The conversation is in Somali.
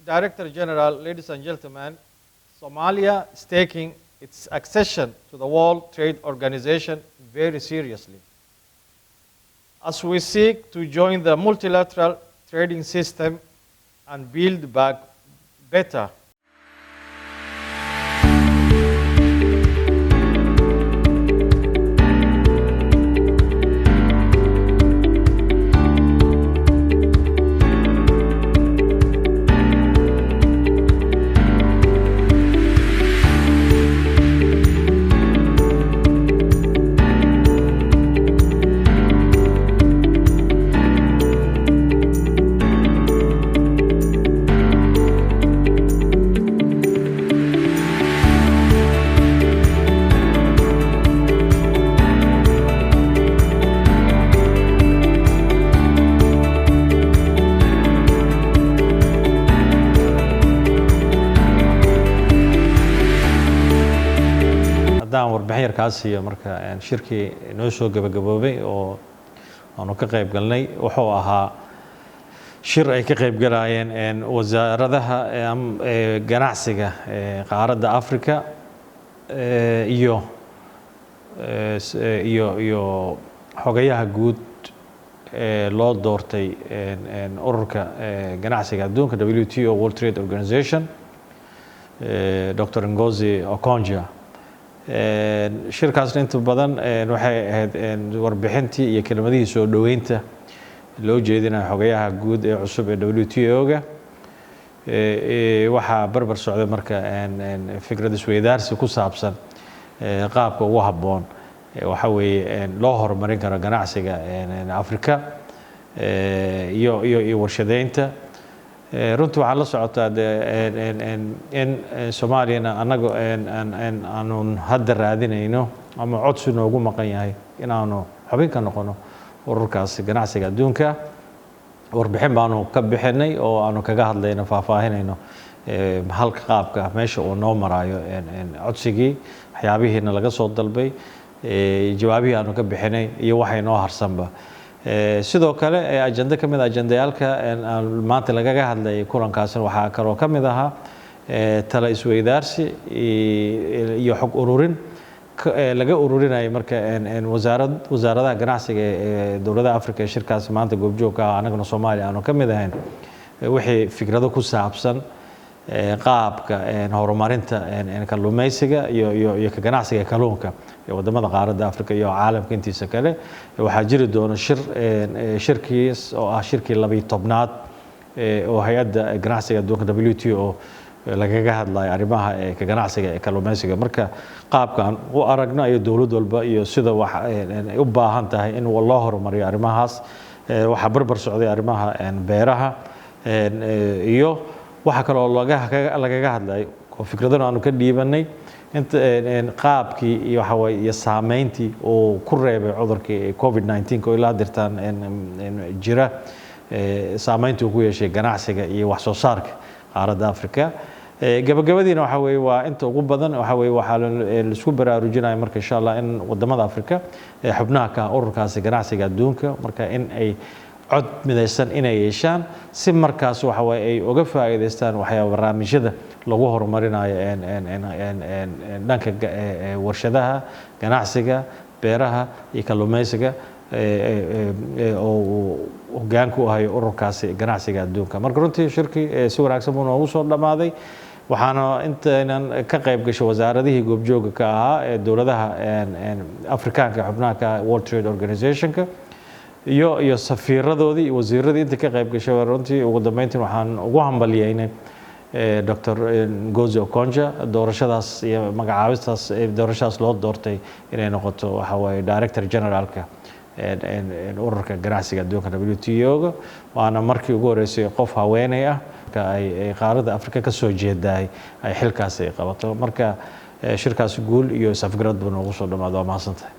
Director General, ladies and gentlemen, Somalia is taking its accession to the World Trade Organization very seriously as we seek to join the multilateral trading system and build back better. Haddaan warbixin yar kaa siiyo, marka shirkii inoo soo gabagaboobay oo aanu ka qayb galnay wuxuu ahaa shir ay ka qayb galayeen wasaaradaha ganacsiga qaaradda Africa iyo xogayaha guud ee loo doortay Ururka Ganacsiga Adduunka, WTO, World Trade Organization, Dr. Ngozi Okonjo. Shirkaasna inta badan waxay ahayd warbixintii iyo kelmadihii soo dhoweynta loo jeedinayo xogayaha guud ee cusub ee WTO-ga. Waxaa barbar socday marka fikrad isweydaarsi ku saabsan qaabka ugu habboon waxa weeye loo horumarin karo ganacsiga Africa iyo warshadeynta. Runtii waxaa la socotaa de in Soomaaliyana annagu aanu hadda raadinayno ama codsi noogu maqan yahay inaanu xubin ka noqono ururkaas ganacsiga adduunka. Warbixin baanu ka bixinay oo aanu kaga hadlayno, faahfaahinayno halka qaabka meesha uu noo marayo codsigii, waxyaabihiina laga soo dalbay, jawaabihii aanu ka bixinay iyo waxay noo harsanba. Sidoo kale ajando ka mid ajandayaalka maanta lagaga hadlayay kulankaasina waxaa kaloo ka mid ahaa tala isweydaarsi iyo xog ururin laga ururinayo marka wasaaradaha ganacsiga ee dowladaha Africa ee shirkaasi maanta goobjoogka ah, annaguna Soomaaliya aanu ka mid ahayn, wixii fikrado ku saabsan qaabka horumarinta kalluumeysiga iyo ka ganacsiga kalluunka ee wadamada qaaradda Africa iyo caalamka intiisa kale. Waxaa jiri doona shirkiis oo ah shirkii 12aad oo Hay-adda Ganacsiga Adduunka, WTO, lagaga hadlayo arrimaha ka ganacsiga ee kalluumeysiga. Marka qaabkaan u aragno iyo dowlad walba iyo sida wax ay u baahan tahay in loo horumariyo arrimahaas. Waxaa barbar socday arrimaha beeraha iyo waxaa kaloo lagaga hadlayo oo fikradana aanu ka dhiibanay inta qaabkii iyo waxa waye iyo saameyntii uu ku reebay cudurkii COVID-19 oo ilaa dirtaan jira, saameyntii uu ku yeeshay ganacsiga iyo wax soo saarka qaaradda Africa. Gabagabadiina waxa weeye waa inta ugu badan waxa weeye waxaa laisku baraarujinaya marka, insha Allah, in wadamada Africa xubnaha ka ururkaasi ganacsiga adduunka marka in ay cod midaysan inay yeeshaan, si markaas waxa waye ay uga faa'iidaystaan waxyaaba barnaamijyada lagu horumarinayo dhanka warshadaha, ganacsiga, beeraha iyo kalluumeysiga oo uu hoggaanka u hayo ururkaasi ganacsiga adduunka. Marka runtii shirkii si wanaagsan buu noogu soo dhammaaday. Waxaana intaynan ka qayb gashay wasaaradihii goobjooga ka ahaa ee dowladaha Afrikaanka xubnaha ka World Trade Organizationka iyo safiiradoodii iyo wasiiradii inta ka qayb gashay. Runtii ugu dambeyntiin waxaan ugu hambalyeynay Dr. Ngozi Okonjo doorashadaas iyo magacaabistaas, doorashadaas loo doortay inay noqoto waxa waaye Director Generalka Ururka Ganacsiga Adduunka, WTO-ga. Waana markii ugu horeysay qof haweeney ah ay qaaradda Afrika ka soo jeedaay ay xilkaasi ay qabato. Marka shirkaasi guul iyo isafgarad buu noogu soo dhamaado. Waa mahadsantahay.